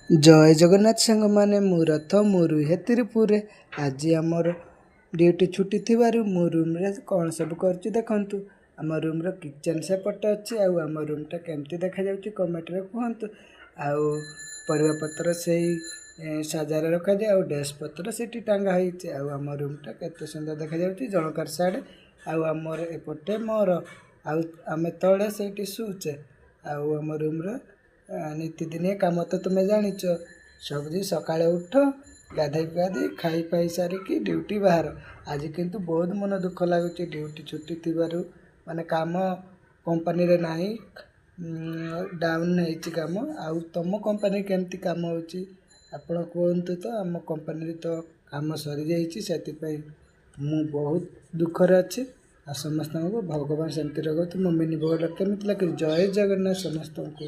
ଜୟ ଜଗନ୍ନାଥ ସାଙ୍ଗମାନେ, ମୁଁ ରଥ, ମୁଁ ରୁହେ ତିରୁପୁରରେ। ଆଜି ଆମର ଡ୍ୟୁଟି ଛୁଟି ଥିବାରୁ ମୁଁ ରୁମ୍ରେ କ'ଣ ସବୁ କରୁଛି ଦେଖନ୍ତୁ। ଆମ ରୁମ୍ର କିଚେନ୍ ସେପଟେ ଅଛି, ଆଉ ଆମ ରୁମ୍ଟା କେମିତି ଦେଖାଯାଉଛି କମେଣ୍ଟରେ କୁହନ୍ତୁ। ଆଉ ପରିବାପତ୍ର ସେଇ ସାଜାରେ ରଖାଯାଏ, ଆଉ ଡ୍ରେସ୍ ପତ୍ର ସେଠି ଟଙ୍ଗା ହେଇଛି। ଆଉ ଆମ ରୁମ୍ଟା କେତେ ସୁନ୍ଦର ଦେଖାଯାଉଛି, ଜଣଙ୍କର ସାଡ଼େ ଆଉ ଆମର ଏପଟେ ମୋର, ଆଉ ଆମେ ତଳେ ସେଇଠି ଶୋଉଛେ। ଆଉ ଆମ ରୁମ୍ର ନିତିଦିନିଆ କାମ ତ ତୁମେ ଜାଣିଛ, ସବୁଦିନ ସକାଳେ ଉଠ, ଗାଧୋଇ ପାଧୋଇ ଖାଇ ପାଇ ସାରିକି ଡ୍ୟୁଟି ବାହାର। ଆଜି କିନ୍ତୁ ବହୁତ ମନ ଦୁଃଖ ଲାଗୁଛି, ଡ୍ୟୁଟି ଛୁଟି ଥିବାରୁ, ମାନେ କାମ କମ୍ପାନୀରେ ନାହିଁ, ଡାଉନ୍ ହେଇଛି କାମ। ଆଉ ତୁମ କମ୍ପାନୀରେ କେମିତି କାମ ହେଉଛି ଆପଣ କୁହନ୍ତୁ ତ? ଆମ କମ୍ପାନୀରେ ତ କାମ ସରିଯାଇଛି, ସେଥିପାଇଁ ମୁଁ ବହୁତ ଦୁଃଖରେ ଅଛି। ଆଉ ସମସ୍ତଙ୍କୁ ଭଗବାନ ସେମିତି ରଖନ୍ତୁ। ମୋ ମିନି ବ୍ଲଗ୍ଟା କେମିତି ଲାଗେ? ଜୟ ଜଗନ୍ନାଥ ସମସ୍ତଙ୍କୁ।